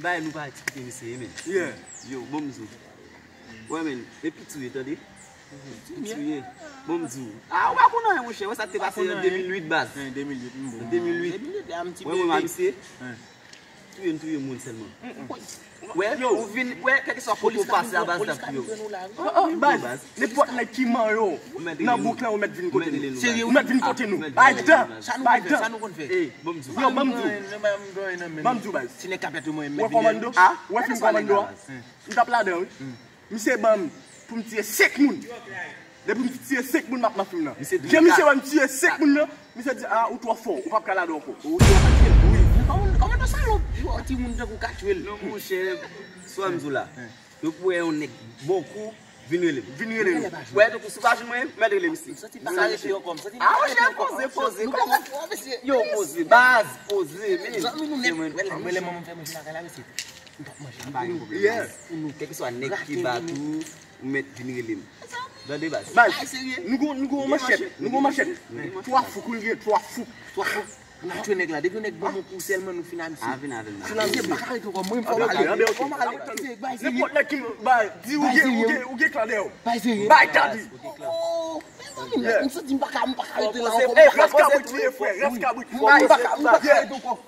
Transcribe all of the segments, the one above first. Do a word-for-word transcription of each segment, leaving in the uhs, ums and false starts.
Bay nou pa ekspike misye, men. Yeah. Yo, bon, m di w. Wè, men, e piti w ye, tande? Piti w ye. Bon, m di w. Ah, ou pa konn anyen, monchè. Wè sa k te pase an de mil uit, baz. An de mil uit, m bon. An de mil uit. Wè, mwen, misye. Touye m, touye moun sèlman. Wè, ou vin, wè, kèlkeswa kote w pase a, baz, l ap touye w. Baz, nenpòt nèg ki manyen w nan bouk lan, ou mèt vin kote nou. Ou mèt vin kote nou. Bay dan, bay dan. Yo, ban m di w. Ban m di w, baz. Wè kòmando? Wè fim kòmando a? M t ap ladan, wi. Misye ban m pou m tiye senk moun. Depi m tiye senk moun, m ap nan fim nan. Jan misye wè m tiye senk moun nan, misye di, "Ah, ou twò fò, ou p ap ka ladan ankò." Ou twò fò. Wi. Kòman, kòman nan salòp? Yon timoun tankou ka tchwe l. Non, monchè, sa m di w la. Yo pou wè yon nèg bon kou, vin rele m. Vin rele m. Wè, tankou si w pa jwenn mwen, mèt rele misye. Sa rete ankò, sa ti. Ah, monchè, poze, poze. Yo, poze, baz, poze, men. Zanmi nou nèt. Wè lè, wè lè manman m fè manje lakay la, mesye. M p ap manje. M pa gen pwoblèm, baz. Pou nou, kèlkeswa nèg ki bat ou, ou mèt vin rele m. Tande, baz. Baz, nou gon, nou gon manchèt, nou gon manchèt. Twa fouk, ou gen twa fouk. Twa fouk. N ap tchwe nèg la. Depi yon nèg ban m yon kou sèlman, nou fin a misye. A, vin avè m la. Fin a misye, m pa ka rete ankò. Mwen, fò m ale. Fò m ale. Bay serye. Nenpòt nèg ki, bay, di ou gen, ou gen, ou gen klan dèyè w. Bay serye. Bay tande. Oh, oh, oh. Mezanmi, m santi m pa ka, m pa ka rete la ankò. Ras kabrit li ye, frè. Ras kabrit. M pa ka, m pa ka rete ankò.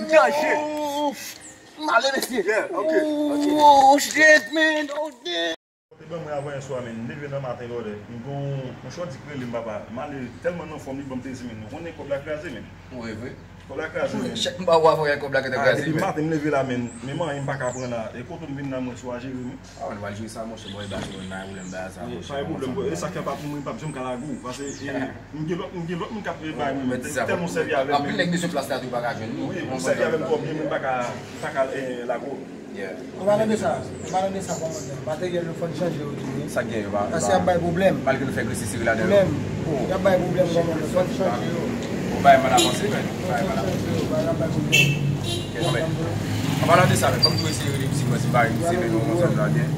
M danje. M ale, mesye. Yeah, ok, ok. Oh, shit, man. Oh, damn. Te ban mwen avan yè swa, men, m leve nan maten lòdè. M gon yon chòt di k rele m, papa. M ale tèlman nan fòm, li ban m plezi, men. Ou konnen kòb la kraze, men. Ou reve. Kòb la kraze, men. Chèk m ba ou avan yè kòb la gentan kraze, men. Depi maten, m leve la, men. Men manyen m pa ka pran la. E kote m vin la, mwen sou a jere, men. Ah, nou al jere sa, monchè, bòy, Barcelone, pa gen pwoblèm, bagay sa, monchè. Pa gen pwoblèm, bro. E sa k fè pa pou mwen, m p ap janm ka lage w. Paske, e, m gen lòt, m gen lòt moun k ap, e, bay mwen, men tèlman sèvi avè m. Anpil nèg de sou plas la tou pa ka jwenn nou. Wi, ou sèvi avè m twòp byen, men m pa ka, m pa ka, e, lage w. Yeah. An palan de sa, an palan de sa, kòmandan, materyèl yo fò n chanje yo tou, wi. Sa k gen yo pa, paske y ap bay pwoblèm. Malgre nou fè gresiseri ladan yo. Menm, y ap bay pwoblèm, kòmandan, fò n chanje yo. Ou bay mal avanse, men. Ou bay mal avanse. Fò n chanje yo, bagay la bay pwoblèm. An palan de sa, men, fò m tou eseye rele misye, mwen, si m pa rele misye, men nou ansanm la byen.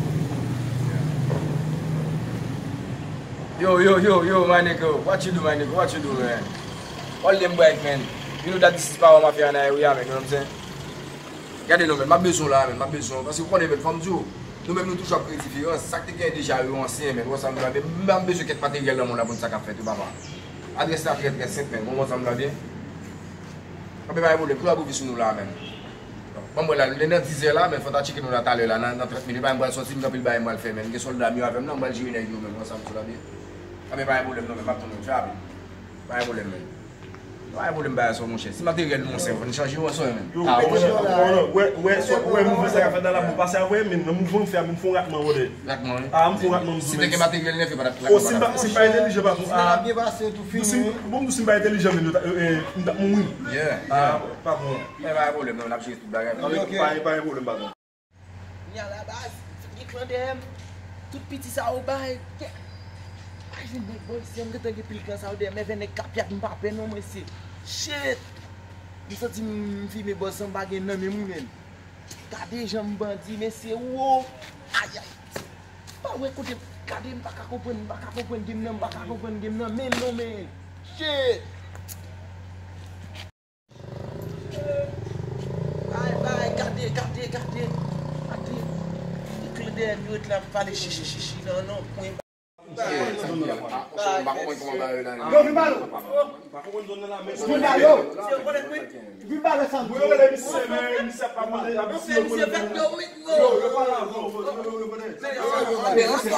Yo, yo, yo, yo, my nigga, what you do, my nigga, what you do, man? All dem bright, man. You know that this is Power Mafia and I, we are, man, you know what I'm saying? Gade non, men, m ap bezwen w la, men, m ap bezwen w. Paske ou konnen, men, fò m di w, nou menm nou toujou ap kreye diferans. Sa k te genyen deja yo ansyen, men, ou wè sa m di la, men, m ap bezwen kèk materyèl nan men w la pou n sa k ap fèt yo, papa. Adrès la trè, trè senp, men, ou konprann sa m di la byen? Anben, pa gen pwoblèm, tou la pou vi sou nou la, men. Bon, mwen la, lè nan dizè la, men, fò ta tcheke nou la talè la, nan, nan trant minit, pa m pral sòti, m gen anpil bagay m pral fè, men, m gen sòlda m yo avè m la, m pral jere nèg yo, men, ou wè sa m di la byen? Anben, pa gen pwoblèm non, men, m ap tann nou, fè rapid. Pa gen pwoblèm, men. Pa gen pwoblèm bagay sa, monchè. Si materyèl nou ansyen, fò n chanje yo answen, men. Yo, ah, monchè, wè, wè, wè mouvman sa k ap fèt la, la, bon, pase avè, men, nan mouvman m fè a, men, m fè yon ratman, wè. Ratman, wi. Ah, m fè yon ratman, m di w, si te gen materyèl nèf, yo pa t ap, oh, si m pa, si m pa entèlijan, patwon, ah, bon, m di w, si m pa entèlijan, men, yo ta, eh, eh, m t ap mouri. Yeah, ah, patwon. Men pa gen pwoblèm, non, n ap jere tout bagay. Pa gen, pa gen pwoblèm, patwon. Kounye a la baz, m fin gen klan dèyè m. Tout piti sa yo bay. Kè. Pa jwenn nèg bò isi, m gentan gen pil klan sa yo dèyè m. Lè vè nèg k ap yat, m pa pè non, mwen se. Shit! M santi m fime bòz san m pa gen nan men m, men. Gade jan m bandi, mesye, wo! Ayay! Pa wè kote, gade, m pa ka konprann, m pa ka konprann game nan, m pa ka konprann game nan, men non, men. Shit! Bay, bay, gade, gade, gade. Gade. Li kle dèyè m, yo ret la ap pale chichi, chichi nan, nan kwen. Yo, vin ba yo. Vin ba yo. Vin ba yo, Sandro. Yo rele misye, men, misye ap mande, ap di yo konnen. Yo, yo pale avè w, yo, yo, yo konnen. An fè, an fè,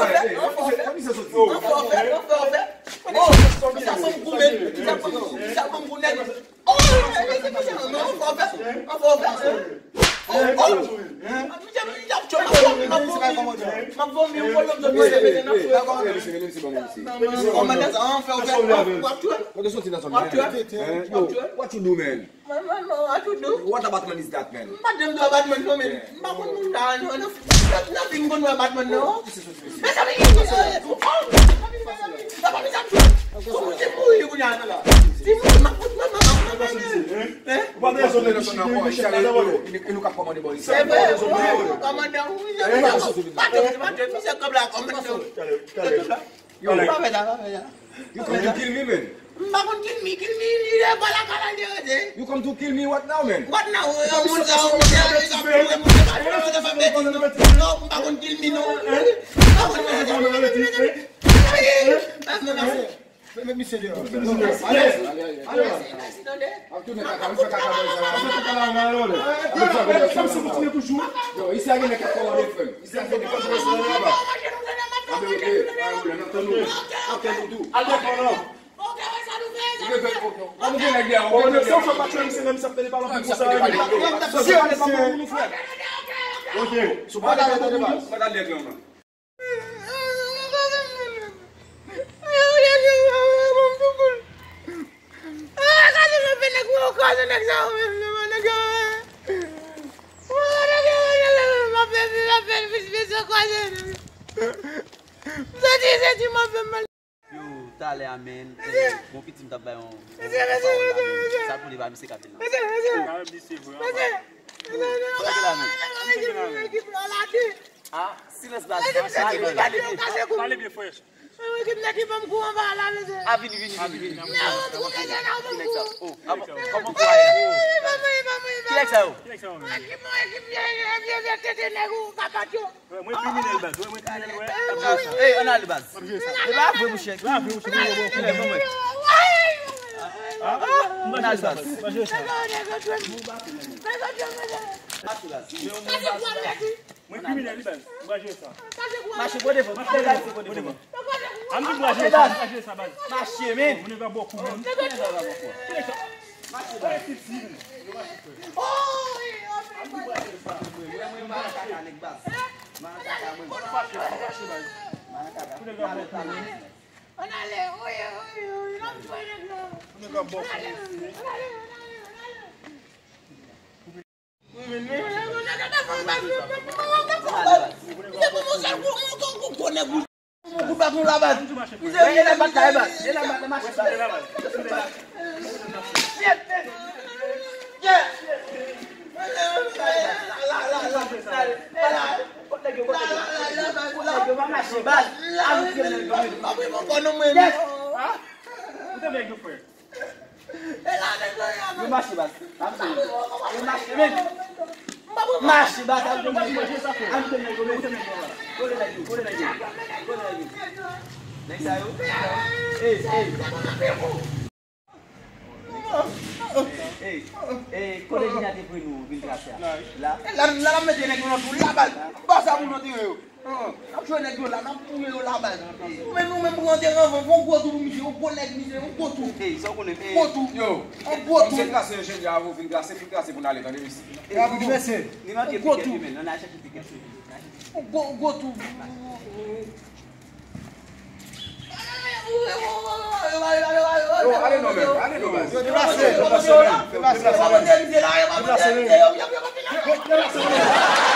an fè. Sa banm goumen, sa banm goumen. Oh, misye, misye, non, an fè, an fè. Oh, oh. Misye, misye ap tchwe, m ap vòmi, m ap vòmi, m ap vòmi, m ap vòmi, misye, misye, n ap tchwe. Kòmandan sa, an fè, w ap tchwe. W ap tchwe. W ap tchwe. What you do, man? Man, man, man, what you do? What about man is that, man? M pa janm di w Batman non, men. M pa konn moun sa, non, non. Nan, nan fim m konn wè Batman, non. Mezanmi, mezanmi, mezanmi. Sa pa mezanmi. Kòman se mouri kounye a la? Se mouri, m ap fout, m ap, m ap, m ap, m ap, hein? Ou pa bezwen de chik, de chik la nan vòlè. E nou k ap kòmande bò isi. Se vre, wi, kòmandan, wi, mezanmi. Mezanmi, mezanmi, mezanmi, kòb la, kòmandan. Yo, pa fè sa, pa fè sa. You come to kill me, man. M pa konn kill me, kill me, li lè pa lakay la, li rete. You come to kill me, what now, man? What now? Yon moun sa, yon moun sa. Non, m pa konn kilmi non. M pa konn kilmi non. Pase nan afè. Met misye deyò. Ale, ale, ale. Ap tounen kaka, nou fè kaka bòy sa la. Fè kaka la, nou ale. Yo, isi a gen nèg k ap kòmande frè m. Isi a gen nèg k ap kòmande frè m. Anbe, ok, pa yon pwoblèm, n ap tann ou. N ap tann ou tou. Al defan non. Ou gen nèg deyò, ou gen nèg deyò. Ok. Sou pa ta tande pa. Mwen ta lè gran man. Yo, talè a, menn, eh, bon piti m t ap bay yon, yon, yon pawòl la, menn. Sa pou li ba misye kapil nan. Sa vle di se vre, anba. Sa vle di la, menn. Ah, silans baz. Pale byen, frè. Ah, vini, vini, vini, vini. Oh, ah, bon, kòman kou a ye la? Ki nèg sa yo? Ki nèg sa yo, menn? Mwen kriminèl baz, mwen, mwen kriminèl, wè. Ey, ann ale baz. E pa vre, monchè. Ann ale baz. Mwen kriminèl, wi, baz. Mwen jwe sa. Mache, gwo devan. Mache, baz, gwo devan. An nou mwen jwe sa, mwen jwe sa, baz. Mache, men. Mwen va bò kou, men. Mache, baz. Mwen, mwen, mwen, kaka, nèg baz. Mwen kaka, mwen. Mwen fache, mwen fache, baz. Mwen kaka. Mwen va bò kou, men. Ann ale, oye, oye, oye, n ap jwe nèg la. Mwen va bò kou, men. Yo mache, baz. Yo mache, men. Mache, baz. Nèg sa yo. Ey, ey. Ey, ey, kote Jina te pre nou vin trase a? La? La, la, la, mete nèg yo nan tou la, baz. Ba sa pou nou tire yo. N ap jwe nèg yo la, n ap touye yo la, baz. Nou menm, nou menm, pran teren anvan, fè yon gwo tou pou misye, yon gwo nèg misye, yon gwo tou. Ey, sa w konnen, ey. Gwo tou, yon gwo tou. Misye trase yo jodi a, avè w vin trase, fin trase pou n ale, tande, mesye. Ey, Abdou, mesye. Li manke pikèt li menm, nan achte pikèt li. Yon gwo, yon gwo tou. Yo, ale non, menm, ale non, baz. Yo, deplase, deplase, deplase, deplase, deplase, menm.